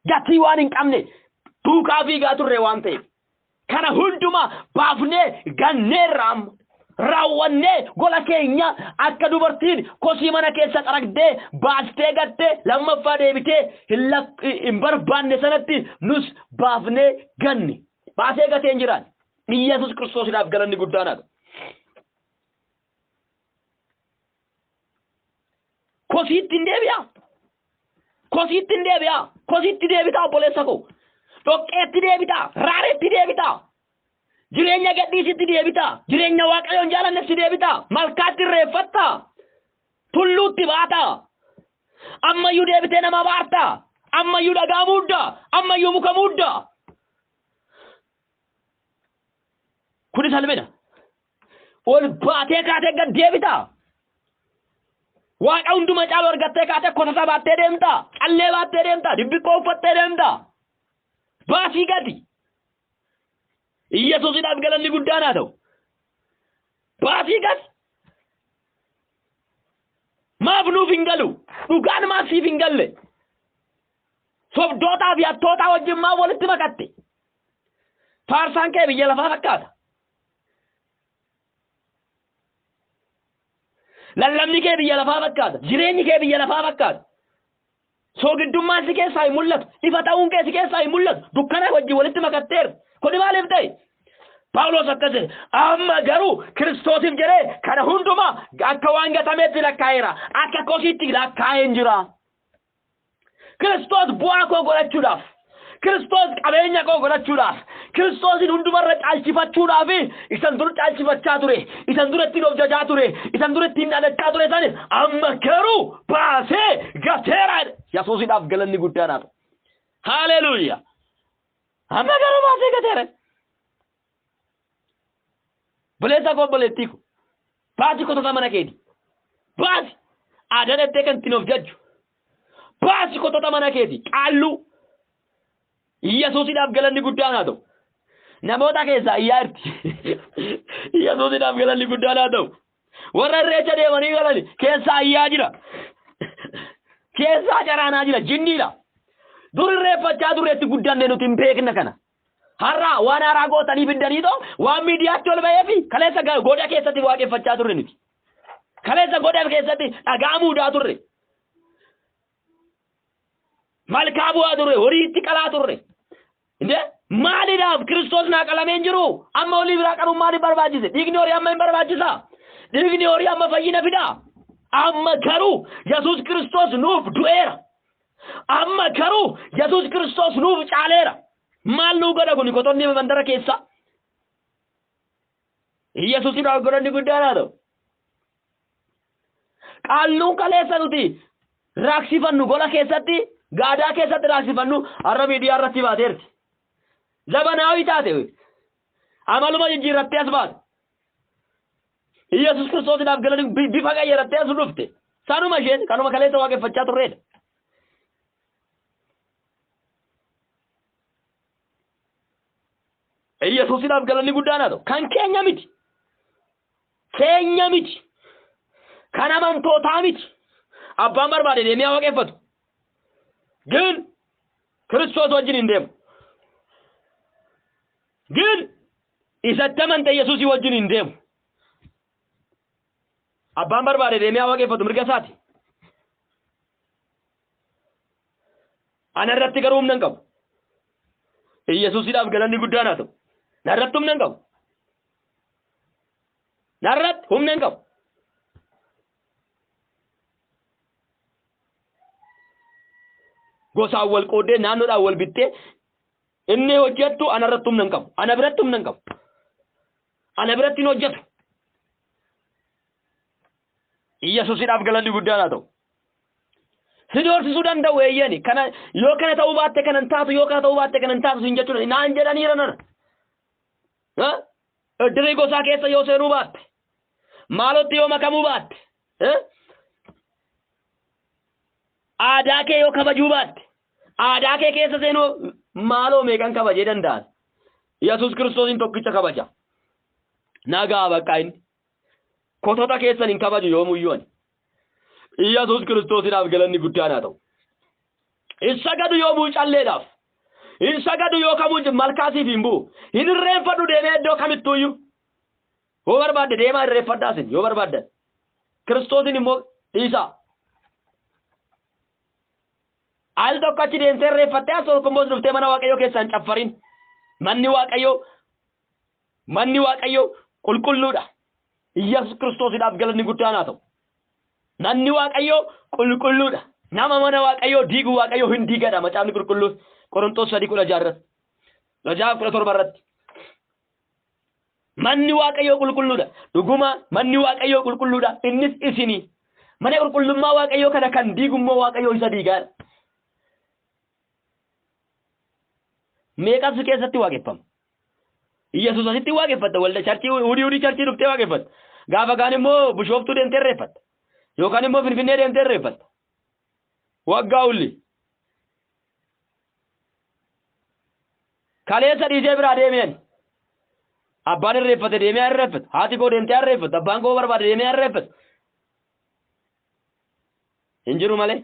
Gatii waan hin qabne duukaa fiigaa turre waan ta'eef. Kana hundumaa baafnee ganneerra amma. Raawwannee gola keenya akka dubartiin kosii mana keessa xaragdee baastee gattee lammaffaa deebitee hin lak- hin barbaanne sanatti nus baafnee ganne. Baasee gatee hin jiraan. Iyyasuus Kiristoosiidhaaf galanni guddaan haa ta'u. Kosiitti hin deebi'aa. Kosiitti hin deebi'aa. Kosiitti deebitaa obboleessa koo. Dhoqqeetti deebitaa. Raareetti deebitaa. Jireenya gadhiisitti deebitaa. Jireenya Waaqayyoon jaalannetti deebitaa. Malkaatti irreeffattaa. Tulluutti baataa. Ammayyuu deebitee nama abaartaa. Ammayyuu dhagaa muuddaa. Ammayyuu muka muuddaa. Kuni salphina. Ol baatee kaatee gad deebitaa. Waaqa hunduma caalu argattee kaatee kotasa baattee deemtaa. Callee baattee deemtaa. Dibbiqqoo uffattee deemtaa. Baasii gadi. Iyyasuusidhaaf galanni guddaan haa ta'u. Baasii gadi. Maaf nuuf hin galu? Dhugaan maaf siif hin galle? Sobdootaa fi hattootaa wajjin maaf walitti makatte? Faarsaan kee biyya lafaa fakkaata. Lallabni kee biyya lafaa fakkaata. Jireenyi kee biyya lafaa fakkaata. Soogiddummaan si keessaa hin mul'atu. Ifa ta'uun kee si keessaa hin mul'atu. Dukkana wajjin walitti makatteerta. Kuni maaliif ta'e? Phaawulos akkas jedhe. Amma garuu Kiristoosiif jedhee kana hundumaa akka waan gatameetti lakkaa'eera. Akka kosiitti lakkaa'een jira. Kiristoos bu'aa koo godhachuudhaaf, Kiristoos qabeenya koo godhachuudhaaf, Kiristoosin hundumarra caalchifachuudhaaf isan dur caalchifachaa ture, isan dura ittiin of jajaa ture, isan dura ittiin dhaadachaa ture san amma garuu baasee gateera. Yesuusidhaaf galanni guddaan haa ta'u. Haleluuyaa. Amma garuu baasee gateera. Obboleessa koo obboleettii koo. Baasi kotota mana keeti. Baasi. Aadaa dhattee kan ittiin of jajju. Baasi kotota mana keeti. Qaalluu. Yesuusidhaaf galanni guddaan haa ta'u. Namoota keessaa iyyaa jirti. Yesuusidhaaf galanni guddaan haa ta'u. Warra irreecha deemanii galan keessaa iyyaa jira. Keessaa caraanaa jira. Jinniidha. Dur irreeffachaa turreetti guddanne nuti hin beekna kana. Har'a waan haaraa gootanii fiddanii too waan miidiyaatti ol ba'eefi kaleessa goda keessatti waaqeffachaa turre nuti. Kaleessa goda keessatti dhagaa muudaa turre. Malkaa bu'aa turre, horii itti qalaa turre. Indee maaliidhaaf Kiristoos naa qalamee hin jiru? Amma olii biraa qaluun maaliif barbaachise? Dhiigni horii amma hin barbaachisaa? Dhiigni horii amma fayyina fidaa? Amma garuu Yesuus Kiristoos nuuf du'eera. Amma garuu Yesuus Kiristoos nuuf caaleera. Maal nuu godha kuni kotonni mandara keessaa? Yesuusidhaaf godhanni guddaan haa ta'u. Qaalluun kaleessa nuti raaksifannu gola keessatti gaadaa keessatti raaksifannu har'a miidiyaa irratti baateerti. Zabanaawii taate amaluma jijjiirrattee as baate. Yesuus Kiristoosiidhaaf galanii bifa qayyarattee as dhufte. Sanuma isheen kanuma kaleessa waaqeffachaa turreedha. Yesuusidhaaf galanni guddaan haa ta'u. Kan keenya miti. Keenya miti. Kan amantootaa miti. Abbaan barbaade deemee haa waaqeffatu. Gin Kiristoos wajjin hin deemu. Gin isatti amante Yesuusii wajjin hin deemu. Abbaan barbaade deemee haa waaqeffatu mirga isaati. Ana irratti garuu humna hin qabu. Iyyasuusidhaaf galanni guddaan haa ta'u. Narratti humna hin qabu. Narratti humna hin qabu. Gosaan wal qooddee naannoodhaan wal bittee inni hojjettu ana irratti humna hin qabu. Ana biratti humna hin qabu. Ana biratti hin hojjetu. Iyyasuusidhaaf galanni guddaan haa ta'u. Si doorsisuu danda'u eeyyani. Kana yoo kana ta'uu baatte kana hin taatu yoo kana ta'uu baatte kana hin taatu siin jechuudha. Naan jedhaniira nana. Ha? Iddirii gosaa keessa yoo seenuu baatte. Maalotti yoo makamuu baatte. Ha? Aadaa kee yoo kabajuu baatte. Aadaa kee keessa seenuu maaloo meeqan kabajee danda'an. Yesuus Kiristoosiin tokkicha kabaja. Nagaa bakka inni. Kotota keessan hin kabaju yoomuyyuu ani. Iyyasuus Kiristoosiidhaaf galanni guddaan haa ta'u. Hin sagadu yoomuu calleedhaaf. Hin sagadu yoo kamuu malkaasiif hin bu'u. Hin irreenfadhu deemee iddoo kamittuuyyuu. Yoo barbaadde deemaa irreeffadhaa isin yoo barbaaddan. Kiristoosiin immoo dhiisaa. Al tokko achi deemtee irreeffattee as tokko immoo dhuftee mana Waaqayyoo keessaa hin caffarin. Manni Waaqayyoo Manni Waaqayyoo qulqulluudha. Iyyasuus Kiristoosiidhaaf galanni guddaan haa ta'u. Manni Waaqayyoo qulqulluudha. Nama mana Waaqayyoo diigu Waaqayyoo hin diigadha. Macaafni qulqulluun Qorontoos 3:16 irratti. 6:17 irratti. Manni Waaqayyoo qulqulluudha. Dhuguma manni Waaqayyoo qulqulluudha. Innis isini. Mana qulqullummaa Waaqayyoo kana kan diigu immoo Waaqayyoo isa diigaadha. Meeqas keessatti waaqeffama? Iyyasuus asitti waaqeffatta walda charchii hudii hudii charchii dhuftee waaqeffatta. Gaafa kaan immoo Bishooftuu deemtee irreeffatta. Yookaan immoo Finfinnee deemtee irreeffatta. Waggaa hulli. Kaleessa dhiisee biraa deemeen. Abbaan irreeffate deemee haa irreeffatu. Haati koo deemtee haa irreeffatu. Abbaan koo barbaade deemee haa irreeffatu. Hin jiru malee.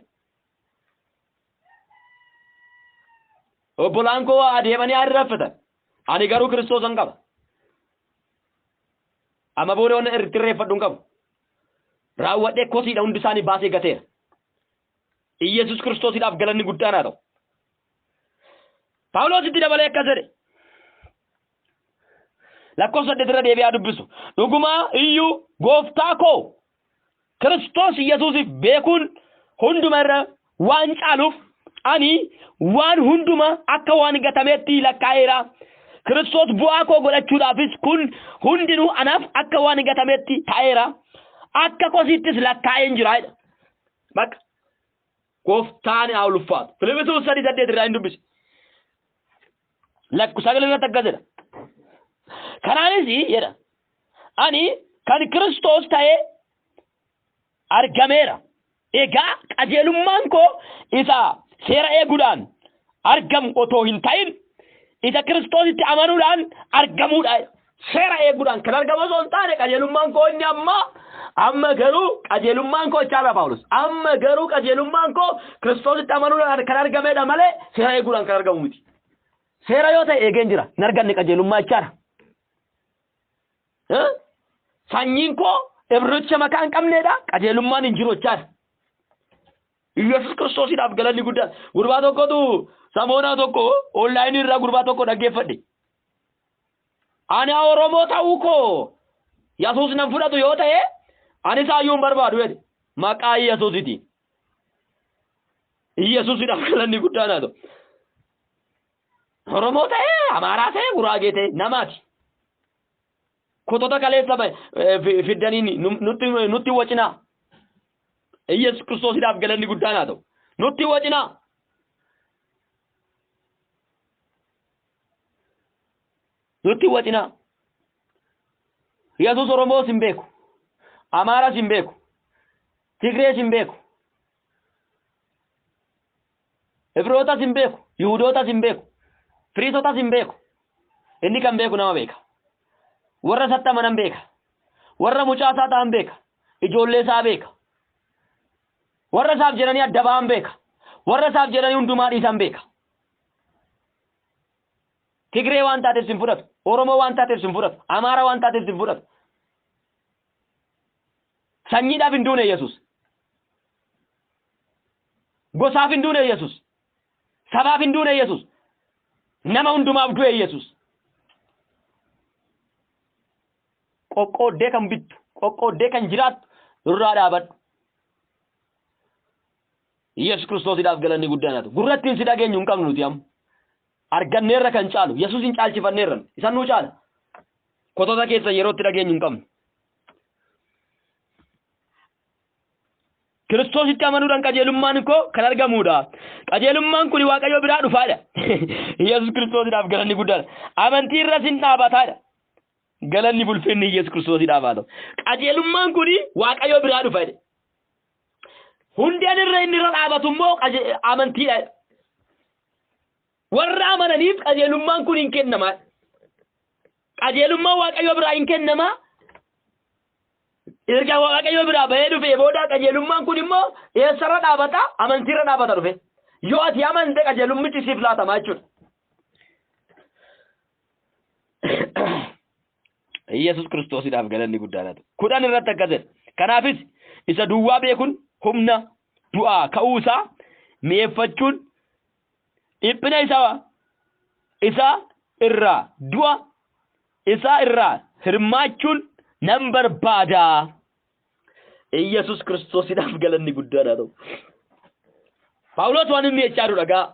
Obbolaan koo adeemanii haa irreeffatan. Ani garuu Kiristoosan qaba. Amma booda waan irratti irreeffadhu hin qabu. Raawwadhee kosiidha hundi isaanii baasee gateera. Iyyasuus Kiristoosiidhaaf galanni guddaan haa ta'u. Phaawulos itti dabalee akkas jedhe. Lakkoofsa 8 irra deebi'aa dubbisu. Dhugumaa iyyuu gooftaa koo Kiristoos Yesuusiif beekuun hunduma irra waan caaluuf ani waan hunduma akka waan gatameetti lakkaa'eera. Kiristoos bu'aa koo godhachuudhaafis kun hundinuu anaaf akka waan gatametti ta'eera. Akka kosiittis lakkaa'een jira jedha. Bakka gooftaan haa ulfaatu. Filiphisuus 3:8 irraa hin dubbise. Lakku 9 irratti akkas jedha. Kanaanis jedha. Ani kan Kiristoos ta'ee argameera. Egaa qajeelummaan koo isa seera eeguudhaan argamu otoo hin ta'in isa Kiristoositti amanuudhaan argamuudha. Seera eeguudhaan kan argamu osoo hin taane qajeelummaan koo inni amma amma garuu qajeelummaan koo jechaadha Phaawulos. Amma garuu qajeelummaan koo Kiristoositti amanuudhaan kan argamedha malee seera eeguudhaan kan argamu miti. Seera yoo ta'e eegeen jira hin arganne qajeelummaa jechaadha. Sanyiin koo Ibricha makaa hin qabneedha qajeelummaan hin jiru jechaadha. Yesuus Kiristoosiidhaaf galanni guddaan. Gurbaa tokkotu samoonaa tokko onlaayinii irraa gurbaa tokko dhaggeeffadhe. Ani Oromoo ta'uu koo Yesuus nan fudhatu yoo ta'e ani isaayyuu hin barbaadu jedhe. Maqaa Yesuusitiin. Yesuusiidhaaf galanni guddaan haa ta'u. Oromoo ta'e, Amaaraa ta'e, Guraagee ta'e namaati. Kotota kaleessa fiddanii nutti wacinaa. Yesuus Kiristoosiidhaaf galanni guddaan haa ta'u. Nutti wacinaa. Nutti wacinaa. Yesuus Oromoos hin beeku. Amaaras hin beeku. Tigrees hin beeku. Ibrootas hin beeku. Yihuudootas hin beeku. Firiisotas hin beeku. Inni kan beeku nama beeka. Warra isatti amanan beeka. Warra mucaa isaa ta'an beeka. Ijoollee isaa beeka. Warra isaaf jedhanii adda ba'an beeka. Warra isaaf jedhanii hundumaa dhiisan beeka. Tigree waan taateef sin fudhatu. Oromoo waan taateef sin fudhatu. Amaara waan taateef sin fudhatu. Sanyiidhaaf hin duune Yesuus. Gosaaf hin duune Yesuus. Sabaaf hin duune Yesuus. Nama hundumaaf du'e Yesuus. Qoqqooddee kan bittu, qoqqooddee kan jiraattu nurraa dhaabadhu. Yesuus Kiristoosiidhaaf galanni guddaan haa ta'u. Gurrattiin si dhageenyu hin qabnu nuti amma. Arganneerra kan caalu, Yesuusin caalchifanneerra. Isan nuu caala. Kotota keessa yeroo itti dhageenyu hin qabnu. Kiristoositti amanuudhaan qajeelummaan koo kan argamuudha. Qajeelummaan kun Waaqayyo biraa dhufaadha. Yesuus Kiristoosiidhaaf galanni guddaadha. Amantii irras hin dhaabataadha. Galanni bulfinni Yesuus Kiristoosiidhaaf haa ta'u. Qajeelummaan kun Waaqayyo biraa dhufa jedhe. Hundeen irra inni irra dhaabatu immoo amantiidha. Warra amananiif qajeelummaan kun hin kennama. Qajeelummaan Waaqayyo biraa hin kennama. Erga Waaqayyo biraa bahee dhufee booda qajeelummaan kun immoo eessarra dhaabata? Amantiirra dhaabata dhufe. Yoo ati amante qajeelummichi siif laatama jechuudha. Yesuus Kiristoosiidhaaf galanni guddaan haa ta'u. 10 irratti akkas jedha. Kanaafis isa duwwaa beekuun humna du'aa ka'uu isaa mi'eeffachuun dhiphina isaa isaa irraa du'a isaa irraa hirmaachuun nan barbaada. Iyyasuus Kiristoosiidhaaf galanni guddaan haa ta'u. Phaawulos waan inni jechaa jiru dhagaa.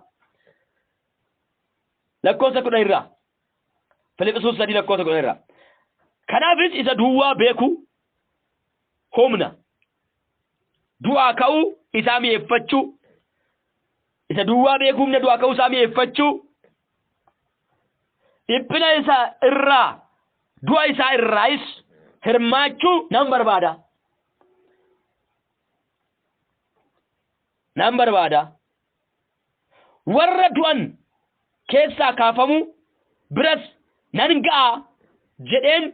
Lakkoofsa 10 irraa. Filiphisuus 3 lakkoofsa 10 irraa. Kanaafis isa duwwaa beekuu humna du'aa ka'uu isaa mi'eeffachuu isa duwwaa beekuu humna du'aa ka'uu isaa mi'eeffachuu dhiphina isa irraa du'a isaa irraayis hirmaachuu nan barbaada. Nan barbaada. Warra du'an keessaa kaafamuu biras nan ga'a jedheen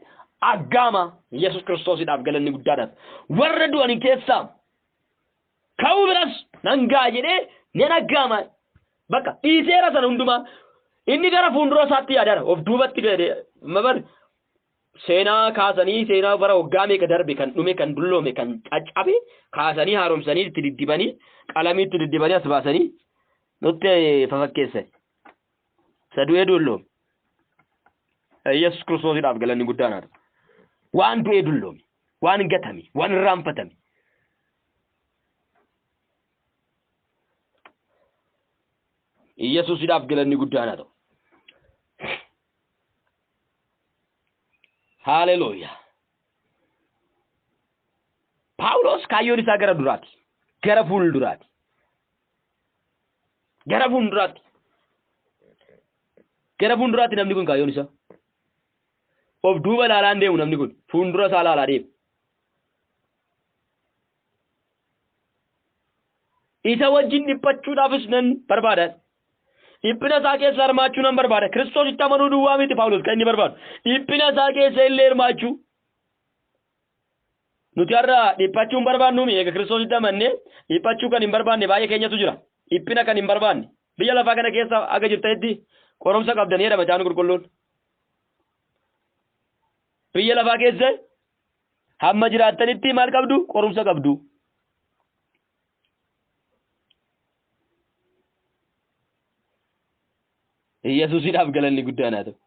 aggaama. Yesuus Kiristoosiidhaaf galanni guddaadhaaf. Warra du'an keessaa ka'uu biras nan ga'a jedhee nan aggaama. Bakka dhiiseera sana hundumaa inni gara fuuldura isaatti yaadaara. Of duubatti gadi mabar seenaa kaasanii seenaa bara waggaa meeqa darbe kan dhume kan dulloome kan caccabe kaasanii haaromsanii itti diddibanii qalamii itti diddibanii as baasanii nutti fafakkeessan. Isa du'ee dulloome. Yesuus Kiristoosiidhaaf galanni guddaan haa ta'u. Waan du'ee dulloome, waan gatame, waan irraanfatame. Yesuusidhaaf galanni guddaan haa ta'u. Haaleluuyaa. Paawulos kaayyoon isaa gara duraati. Gara fuulduraati. Gara fuulduraatti. Gara fuulduraatti namni kun kaayyoon isaa. Of duuba ilaalaa hin deemu namni kun. Fuuldura isaa ilaalaa deema. Isa wajjin dhiphachuudhaafis nan barbaada. Dhiphina isaa keessa hirmaachuu nan barbaada. Kiristoositti amanuu duwwaa miti Paawulos kan inni barbaadu. Dhiphina isaa keessa illee hirmaachuu. Nuti har'a dhiphachuu hin barbaannuumi eega Kiristoositti amannee dhiphachuu kan hin barbaanne baay'ee keenyatu jira. Dhiphina kan hin barbaanne. Biyya lafaa kana keessa aga jirtanitti qoromsa qabdanii jedha macaafni qulqulluun. Biyya lafaa keessa hamma jiraattanitti maal qabdu? Qorumsa qabdu. Yesuusidhaaf galanni guddaan haa ta'u.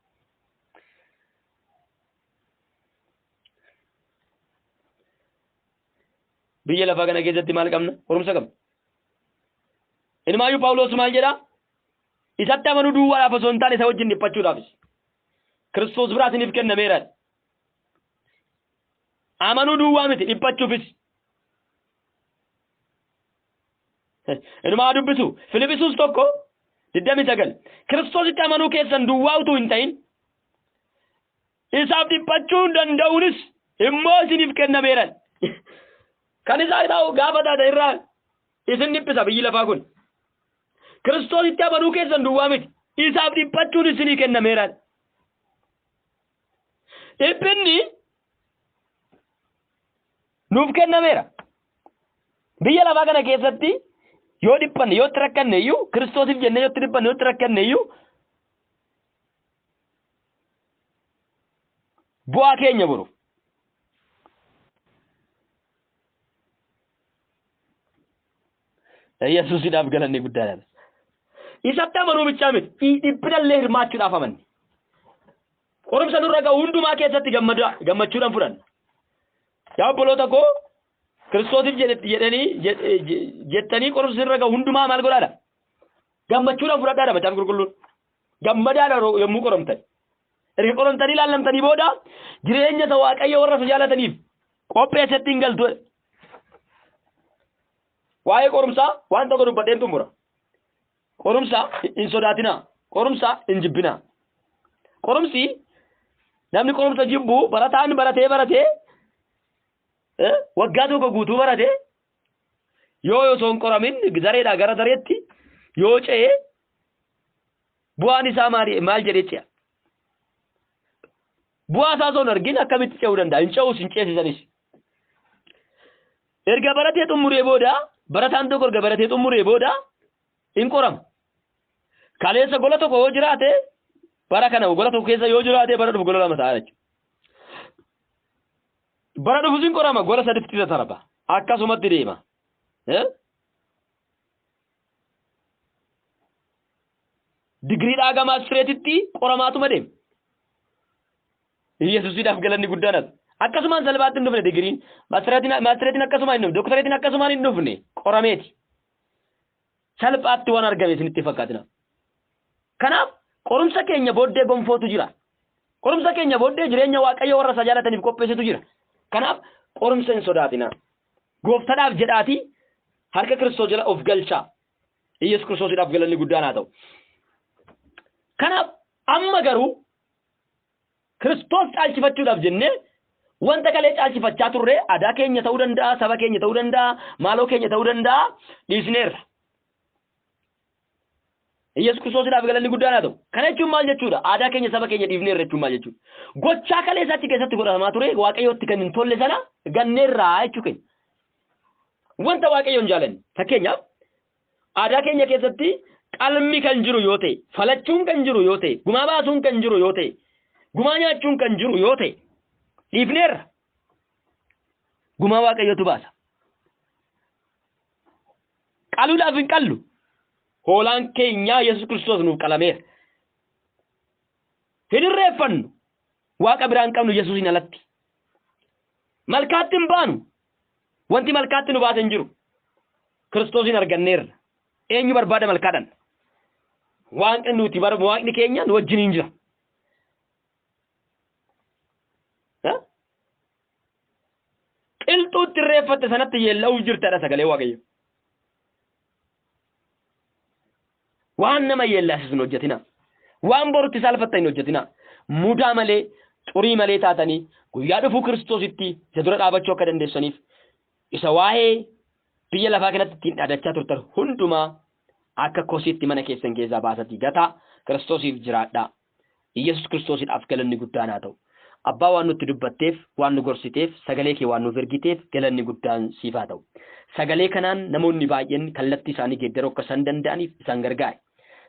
Biyya lafaa kana keessatti maal qabna? Qorumsa qabna. Inumaayyuu Phaawulos maal jedhaa? Isatti amanuu duwwaadhaaf osoo hin taane isa wajjin dhiphachuudhaafis. Kiristoos biraa isiniif kennameera. Amanuu duwwaa miti dhiphachuufis. Inumaa dubbisu Filiphisiyuus 1:29 Kiristoositti amanuu keessan duwwaa utuu hin ta'in isaaf dhiphachuu danda'uunis immoo isiniif kennameera. Kan isaa ta'u gaafa taate irraa isin dhiphisa biyyi lafaa kun. Kiristoositti amanuu keessan duwwaa miti isaaf dhiphachuun isinii kennameera. Dhiphinni nuuf kennameera. Biyya lafaa kana keessatti yoo dhiphanne yoo itti rakkanne iyyuu Kiristoosiif jennee yoo itti dhiphanne yoo itti rakkanne iyyuu bu'aa keenya boru. Yesuusidhaaf galanni guddaadha. Isatti amanuu bichaa miti dhiphina illee hirmaachuudhaaf amanne. Qorumsa nurra ga'u hundumaa keessatti gammachuudhaan fudhanna. Yaa obboloota koo Kiristoosiif jedhanii jettanii qorumsa irra ga'u hundumaa maal godhaadha? Gammachuudhaan fudhadhaadha macaafni qulqulluun. Gammadaadha yommuu qoramtan. Erga qoramtanii ilaallamtanii booda jireenya isa Waaqayyo warra isa jaalataniif qopheessetti hin galtu. Waa'ee qorumsaa waan tokko dubbadheen xumura. Qorumsa hin sodaatinaa. Qorumsa hin jibbinaa. Qorumsi namni qorumsa jibbu barataan baratee baratee waggaa tokko guutuu baratee yoo osoo hin qoramin dareedhaa gara dareetti yoo ce'e bu'aan isaa maali maal jedhee ce'a? Bu'aa isaa osoo hin argin akkamitti ce'uu danda'a? Hin ce'us hin ceesisanis. Erga baratee xumuree booda barataan tokko erga baratee xumuree booda hin qorama. Kaleessa gola tokko yoo jiraate bara kana gola tokko keessa yoo jiraate bara dhufu gola lama ta'a jechuudha. Bara dhufus hin qorama gola saditti isa tarba. Akkasumatti deema. Digiriidhaa gama maastireetitti qoramaatuma deema. Yesuusiidhaaf galanni guddaan as. Akkasumaan salphaatti hin dhufne digiriin. Maastireetiin akkasumaan hin dhufne. Doktoreetiin akkasumaan hin dhufne. Qorameeti. Salphaatti waan argame isinitti fakkaatina. Kanaaf qorumsa keenya booddee gonfootu jira. Qorumsa keenya booddee jireenya Waaqayyo warra isa jaalataniif qopheessetu jira. Kanaaf qorumsa hin sodaatina. Gooftadhaaf jedhaatii harka Kiristoos jala of galchaa. Iyyasuus Kiristoosiidhaaf galanni guddaan haa ta'u. Kanaaf amma garuu Kiristoos caalchifachuudhaaf jennee wanta kalee caalchifachaa turre aadaa keenya ta'uu danda'a, saba keenya ta'uu danda'a, maaloo keenya ta'uu danda'a dhiisneerra. Iyyasuus Kiristoosiidhaaf galanni guddaan haa ta'u. Kana jechuun maal jechuudha? Aadaa keenya saba keenya dhiifneerra jechuun maal jechuudha? Gochaa kalee isaatti keessatti godhatamaa ture Waaqayyootti kan hin tolle sana ganneerraa jechuu keenya. Wanta Waaqayyoon hin jaalanne. Fakkeenyaaf aadaa keenya keessatti qalmi kan jiru yoo ta'e, falachuun kan jiru yoo ta'e, gumaa baasuun kan jiru yoo ta'e, gumaa nyaachuun kan jiru yoo ta'e, dhiifneerra. Gumaa Waaqayyootu baasa. Qaluudhaaf hin qallu. Hoolaan keenyaa Yesuus Kiristoos nuuf qalameera. Hin irreeffannu. Waaqa biraa hin qabnu Yesuusiin alatti. Malkaatti hin baanu. Wanti malkaatti nu baase hin jiru. Kiristoosiin arganneerra. Eenyu barbaada malkaadhaan? Waaqni nuti bar waaqni keenya nu wajjiniin jira. Qilxuutti irreeffatte sanatti yeella'uuf jirtadha sagalee Waaqayyo. Waan nama yeellaasisu hin hojjetina. Waan borutti saalfattan hin hojjetina. Mudaa malee, xurii malee taatanii guyyaa dhufuu Kiristoositti isa dura dhaabachuu akka dandeessaniif isa waa'ee biyya lafaa kanatti ittiin dhaadachaa turtan hundumaa akka kosiitti mana keessan keessaa baasatii gataa Kiristoosiif jiraadhaa. Iyyasuus Kiristoosiidhaaf galanni guddaan haa ta'u. Abbaa waan nutti dubbatteef, waan nu gorsiteef, sagalee kee waan nuuf ergiteef galanni guddaan siif haa ta'u. Sagalee kanaan namoonni baay'een kallattii isaanii geeddaruu akka isaan danda'aniif isaan gargaari.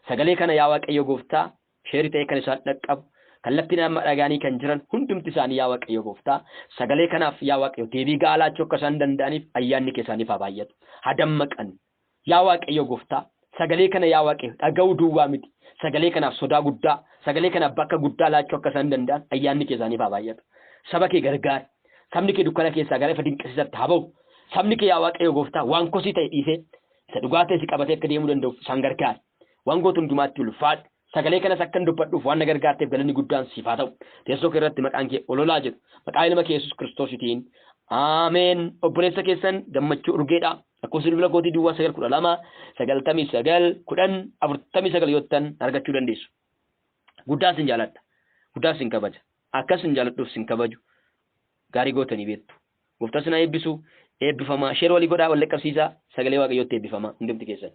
Sagalee kana yaa Waaqayyo Gooftaa sheerii ta'ee kan isaan dhaqqabu, kallattii nama dhagaanii kan jiran hundumti isaanii yaa Waaqayyo Gooftaa sagalee kanaaf yaa Waaqayyo deebii ga'aa laachuu akka isaan danda'aniif ayyaanni kee isaaniif haa baay'atu. Haa dammaqan. Yaa Waaqayyo Gooftaa, sagalee kana yaa Waaqayyo dhaga'uu duwwaa miti, sagalee kanaaf sodaa guddaa, sagalee kanaaf bakka guddaa laachuu akka isaan danda'an ayyaanni kee isaaniif haa baay'atu. Saba kee gargaari. Sabni kee dukkana keessaa gara ifa dinqisiisaatti haa ba'u. Sabni kee yaa Waaqayyo Gooftaa waan kosii ta'e dhiisee isa dhugaa ta'e si qabatee akka deemuu danda'uuf isaan gargaari. Waan gootu hundumaatti ulfaadhu. Sagalee kanas akkan dubbadhuuf waan na gargaarteef galanni guddaan siif haa ta'u. Teessoo kee irratti maqaan kee ololaa jedhu. Maqaa ilma kee Yesuus Kiristoositiin. Ameen. Obboleessa keessan Gammachuu Urgeedha. Lakkoofsi bilbila kootii duwwaa 9 12 99 10 49 yoo ta'an argachuu dandeessu. Guddaa sin jaaladha. Guddaa sin kabaja. Akkas sin jaaladhuuf sin kabaju. Gaarii gootanii beektu. Gooftaan sin haa eebbisu. Eebbifamaa. Sheer walii godhaa wal dhaqqabsiisaa. Sagalee Waaqayyootti eebbifamaa. Hundumti keessan.